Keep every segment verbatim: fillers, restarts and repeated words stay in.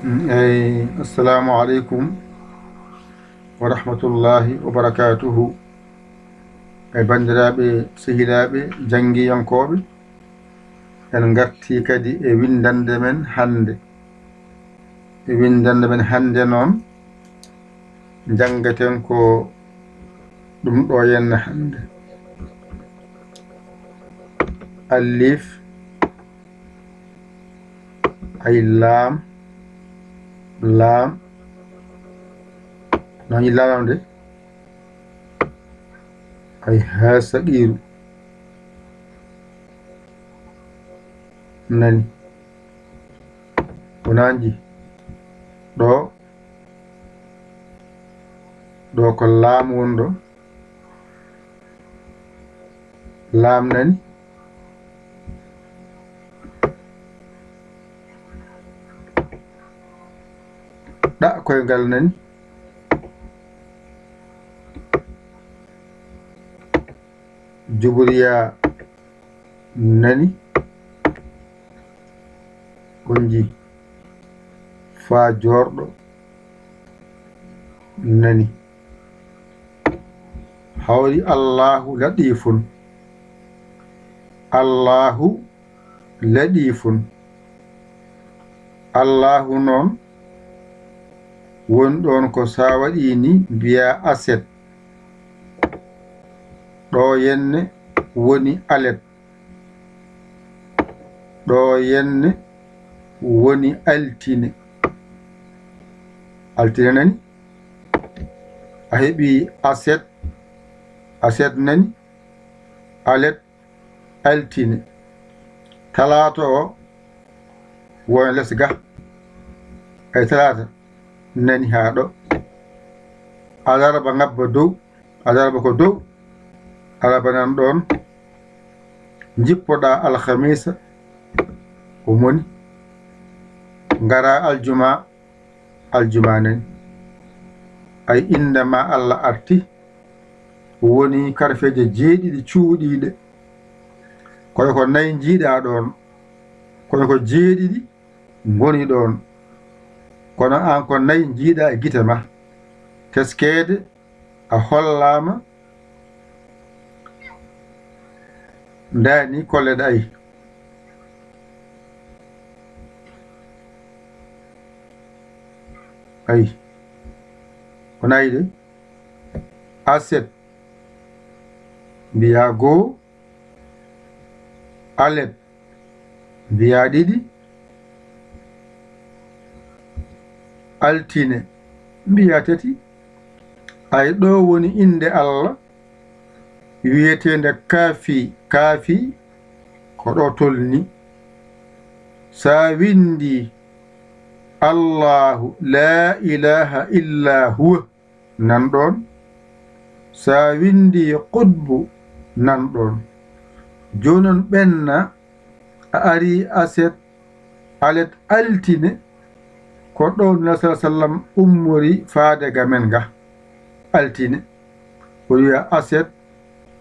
Eyi, assalamu aleykum wa rahmatullahi wa barakatuhu. E banndiraaɓe, sehilaaɓe, janngiyankooɓe, en ngartii kadi e winndannde men hannde. E winndannde men hannde noon, njanngaten ko ɗum ɗo henna hannde. Alif, ay laam, laam, nani laam de, ay haa saqiiru. Nani. Ko nanji. Ɗo, ɗo ko laam woni ɗo. Laam nani. Ɗa koyngal nani. Juburiya nani. Konji faa joorɗo nani. Hawri Allaahu laɗiifun. Allaahu laɗiifun. Allaahu noon woni ɗoon ko so a waɗii ni mbiyaa aset. Ɗo yenne woni alet. Ɗo yenne woni altine. Altine nani? A heɓii aset, aset nani? Alet, altine. Talaata o wona les ga. Ay talaata nani haa ɗo. Alarba ngabba dow. Alarba ko dow. Alarba nan ɗoon. Njippoɗaa alhamiisa ko moni. Ngara aljuma, aljuma nani. Ay innde ma Allah arti. Woni karfeeje jeeɗiɗi cuuɗiiɗe. Kono ko nayi njiiɗaa ɗoon. Kono ko jeeɗiɗi ngoni ɗoon. Kono aan ko nayi njiiɗaa e gite ma. Teskeede a hollaama. Ndaa ni kolleɗa ay. Ay. Ko nayi de. Aset. Mbiyaa goo. Alet. Mbiyaa ɗiɗi. Altine. Mbiyaa tati. Ay ɗo woni innde Allah wiyeteende Kaafi. Kaafi ko ɗo tolni. So a winndi Allaahu laa ilaaha illaa huwa. Nan ɗoon. So a winndi qutbu, nan ɗoon. Jooni noon ɓenna a ari aset, alet, altine, ko ɗo Nulaaɗo sallallaahu alayhi wa sallam ummori faade ga men ga. Altine. O wiya aset,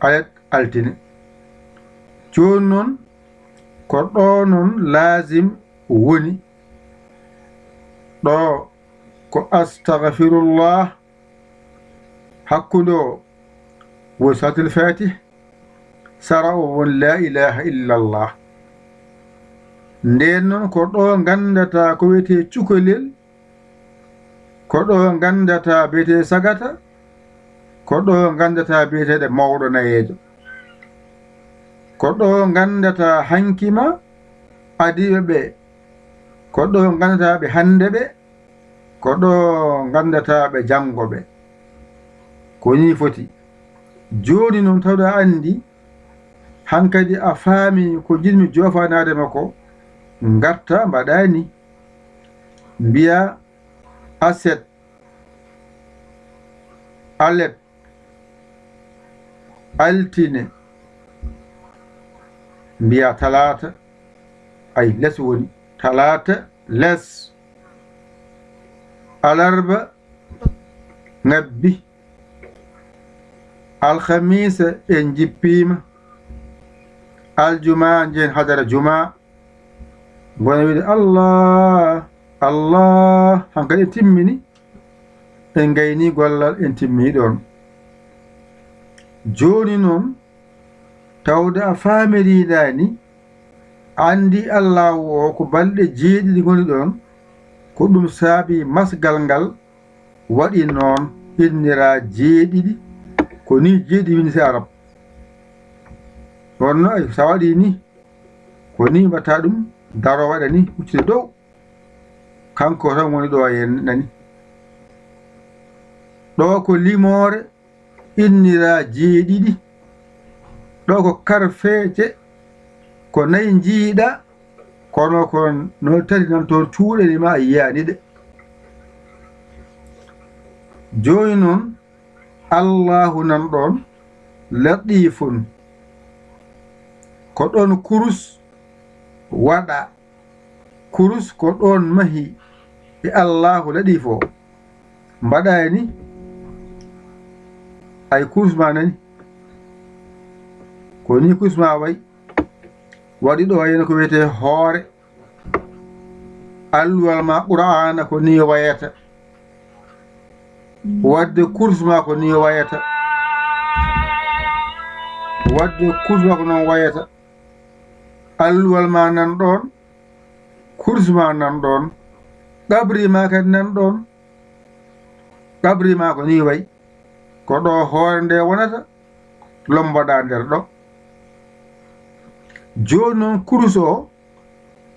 alet, altine. Jooni noon, ko ɗo noon laazim woni. Ɗo ko astagfirullah, hakkunde o woni salaatul fatih, sara o woni laa ilaaha illallah. Ndeen noon ko ɗo nganndataa ko wiyetee cukalel, ko ɗo nganndataa biyetee sagata, ko ɗo nganndataa biyeteeɗo mawɗo nayeejo. Ko ɗo nganndataa hankima adiiɓe ɓe, ko ɗo nganndataa ɓe hannde ɓe, ko ɗo nganndataa ɓe janngo ɓe. Ko nii foti. Jooni noon tawde a anndi, hankadi a faami ko njiɗmi joofanaade ma ko, ngarta mbaɗa ni. Mbiya aset, alet, altine, mbiya talaata, ay les woni, talaata les, alarba ngabbi, alhamiisa en njippiima, aljuma njehen hadara juma, ngona wiide Allah, Allah, hankadi en timmini, en ngayni gollal, en timmini ɗon. Jooni noon, tawde a faamiriidaani, a anndi Allaahu o ko balɗe jeeɗiɗi ngoni ɗon, ko ɗum saabi masgal ngal waɗi noon, inniraa jeeɗiɗi, ko nii jeeɗiɗi winndetee Arab. Wonno ay, so a waɗii nii, ko nii mbaɗtaa ɗum, daroo waɗa nii, huccita dow. Kanko tan woni ɗo, a yen-, nani? Ɗo ko limoore, inniraa jeeɗiɗi. Ɗo ko karfeece, ko nayi njiiɗa, kono ko no tati nan toon cuuɗani ma, a yiyaani ɗe. Jooni noon, Allaahu nan ɗoon, Latiifun. Ko ɗoon kurus waɗa. Kurus ko ɗoon mahi e Allaahu Latiif o. Mbaɗa e ni, ay kurus ma nani. Ko ni kurus ma wayi. Waɗi ɗo heen ko wiyetee hoore. Alluwal ma Qur'aana ko ni wayata. Wadde kurus ma ko ni wayata. Wadde kurus ma ko noon wayata. Alluwal ma nan ɗoon, kurus ma nan ɗoon, qabri ma kadi nan ɗoon. Qabri ma ko ni wayi. Ko ɗo hoore nde wonata, lomboɗa nder ɗo. Jooni noon kurus o,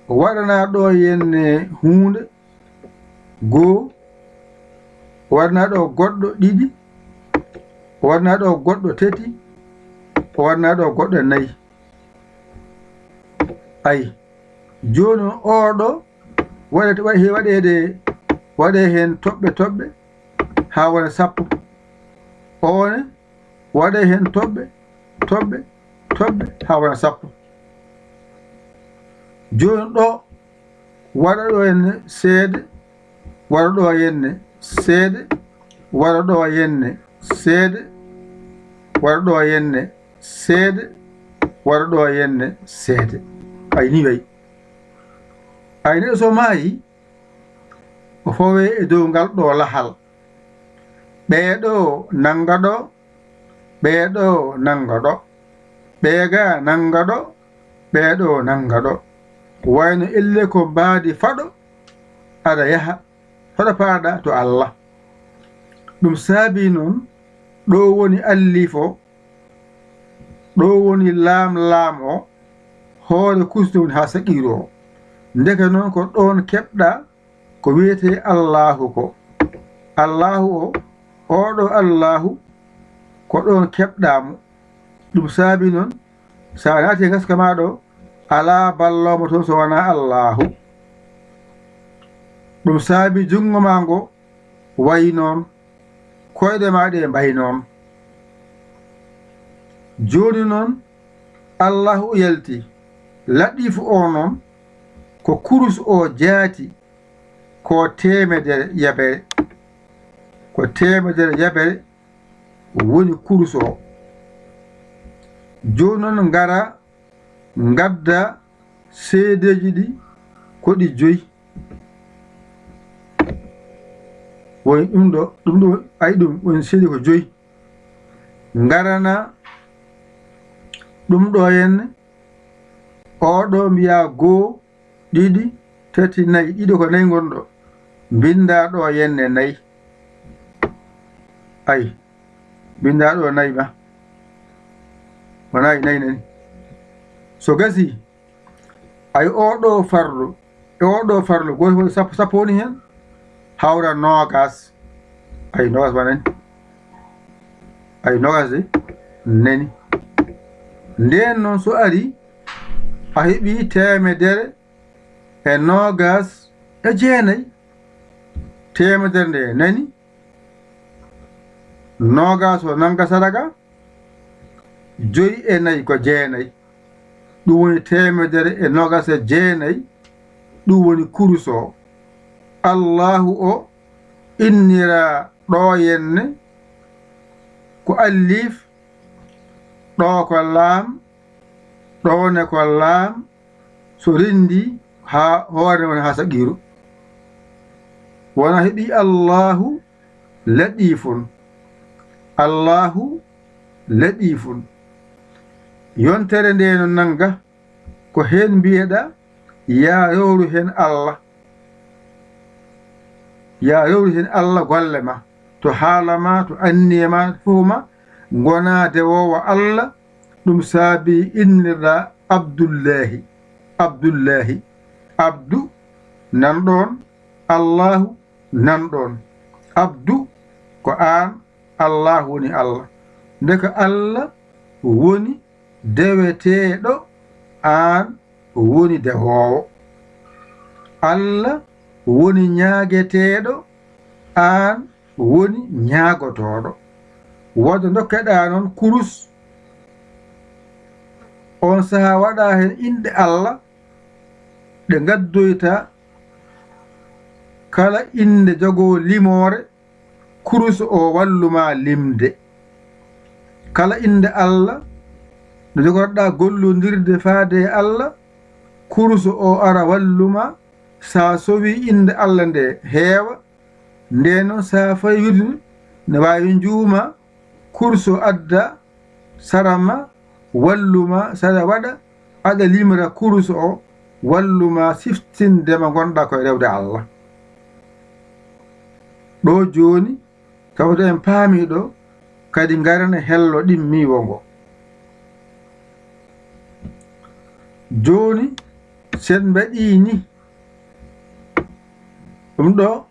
waɗana ɗo henne huunde, goo, waɗana ɗo goɗɗo, ɗiɗi, waɗana ɗo goɗɗo, tati, waɗana ɗo goɗɗo, nayi. Ay, jooni noon oo ɗo, waɗe-, waɗe-, waɗeede, waɗee heen toɓɓe toɓɓe haa wona sappo. Oo ne, waɗee heen toɓɓe, toɓɓe, toɓɓe haa wona sappo. Jooni ɗo, waɗa ɗo henne seede, waɗa ɗo henne seede, waɗa ɗo henne seede, waɗa ɗo henne seede, waɗa ɗo henne seede. Ay, ni wayi. Ay, neɗɗo so maayi, o fowee e dow ngal ɗo lahal. Ɓee ɗo nannga ɗo, ɓee ɗo nannga ɗo, ɓee ga nannga ɗo, ɓee ɗo nannga ɗo. Wayno elle ko mbaadi faɗo, aɗa yaha, faɗa paaɗa to Allah. Ɗum saabii noon, ɗo woni Alliif o, ɗo woni Laam Laam o, hoore kurus woni haa saqiiru o. Ndeke noon ko ɗoon keɓɗa ko wiyetee Allaahu ko. Allaahu o, oo ɗo Allaahu, ko ɗoon keɓɗaa mo. Ɗum saabii noon, so a naati e ngaska maa ɗo, alaa balloowo toon so wonaa Allaahu. Ɗum saabii junngo maa ngo wayi noon, koyɗe maa ɗe mbayi noon. Jooni noon, Allaahu yalti, Latiifu o noon, ko kurus o jaati, ko teemedere yabere. Ko teemedere yabere woni kurus o. Jooni noon ngara, ngadda seedeeji ɗi, ko ɗi joyi. Woni ɗum ɗo, ɗum ɗo, ay, ɗum woni seede ko joyi. Ngarana ɗum ɗo henne, oo ɗo mbiyaa goo, ɗiɗi, tati, nayi, ɗiɗo ko nayi ngonɗo. Mbinndaa ɗo henne nayi. Ay, mbinndaa ɗo nayi ma. Wonaa e nayi nani. So gasii, ay, oo ɗo farlu, e oo ɗo farlu, gooto fof sappo, sappo woni heen, hawra noogaas. Ay, noogaas wonani. Ay, noogaas de, nani. Ndeen noon so arii, a heɓii teemedere e noogaas e jeenayi. Teemedere nde nani. Noogaas o nannga sadaka, joyi e nayi ko jeenayi. Ɗum woni teemedere e noogaas e jeenayi. Ɗum woni kurus o. Allaahu o inniraa ɗo henne ko Alliif, ɗo ko Laam, ɗo ne ko Laam, so renndii haa hoore woni haa saqiiru. Wona heɓi Allahu laɗifun. Allahu laɗifun. Yontere nde no nanga ko heen mbiyeɗa, ya rewru heen Allah. Ya rewru heen Allah golle ma, to haala ma, to anniye ma, fof ma, ngona dewoowo Allah. Ɗum saabi innirɗa Abdullahi. Abdullahi. Abdu nan ɗoon, Allahu nan ɗoon. Abdu ko aan, Allahu woni Allah. Ndeka Allah woni deweteeɗo, aan woni dewoowo. Allah woni ñaageteeɗo, aan woni ñaagotooɗo. Wadde ndokkeɗaa noon kurus, oon sahaa waɗa heen inɗe Allah, ɗe ngaddoyta kala innde jogoo limoore, kurus o wallu ma limde. Kala innde Allah nde jogorɗa gollondirde faade e Allah, kurus o ara wallu ma. Sa sowi innde Allah nde heewa, nde noon sa fawi wirdude ne waawi njuuma, kurus o adda sara ma, wallu ma, sara waɗa, aɗa limra kurus o, wallu ma siftinde ma ngonɗa koye rewde Allah. Ɗo jooni, tawde en paami ɗo, kadi ngaren e hello ɗimmiiwo ngo. Jooni, sen mbaɗii ni, ɗum ɗo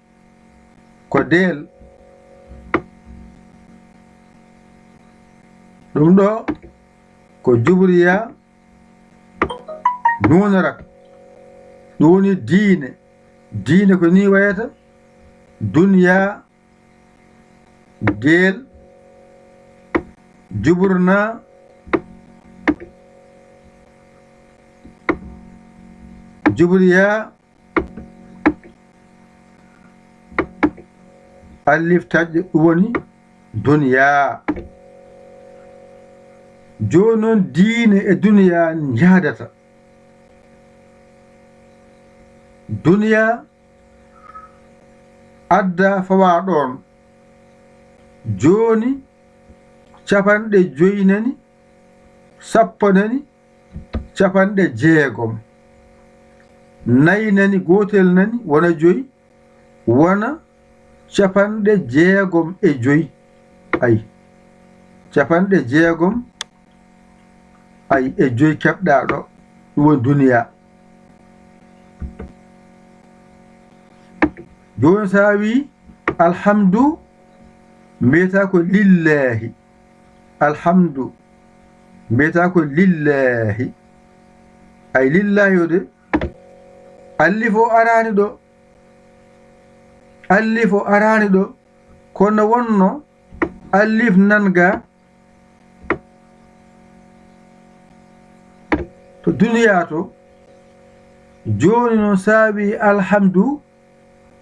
ko deel. Ɗum ɗo ko jubriya nuunarak. Ɗum woni diine. Diine ko ni wayata. Duniya, deel, juburna, jubriya, alif taƴƴo, ɗum woni duniya. Jooni noon diine e duniya njahdata. Duniya adda fawa ɗoon. Jooni capanɗe joyi nani, sappo nani, capanɗe jeegom. Nayi nani, gootel nani, wona joyi, wona capanɗe jeegom e joyi. Ay, capanɗe jeegom, ay, e joyi keɓɗa ɗo, ɗum woni duniya. Jooni sa wi alhamdu, mbiyata ko lillahi. Alhamdu, mbiyata ko lillahi. Ay, lillahi o de, alif o arani ɗo. Alif o arani ɗo. Kono wonno alif nan ga to duniya to. Jooni noon sa wi alhamdu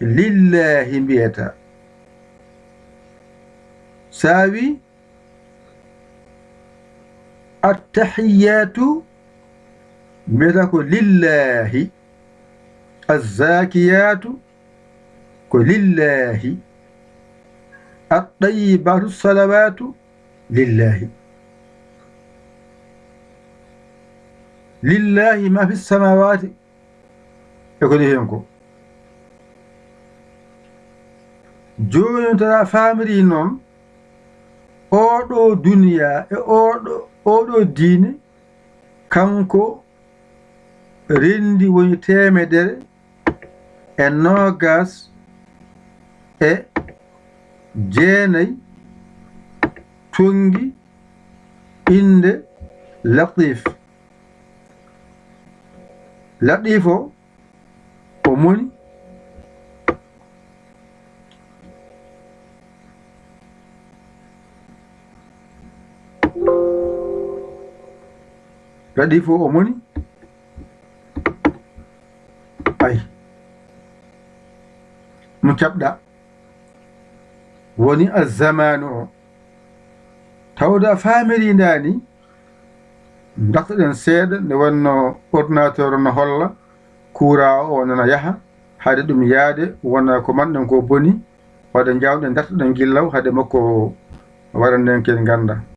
lillahi mbiyata. Sa wi attahiyatu mbiyata ko lillahi. Azzakiyatu ko lillahi. Attayyibatu salawatu lillahi. Lillahi ma fi samawati e ko ɗi heen ko. Jooni tara famiri noon, oɗo duniya e oɗo, oɗo diine, kanko renndi woni teemedere e noogas e jeenayi, tonngi innde Latif. Latif o, o moni. Latif o, o moni. Ay. Mo caɓɗa. Woni azzamanu o. Tawde a faamiri ndaani, ndartoɗen seeɗa, nde wonno ordinateur o no holla, courant o nana yaha, hade ɗum yaade wona ko manɗen ko boni, waɗa njaawɗen dartoɗen gillaw hade makko waɗanden ken ngannda.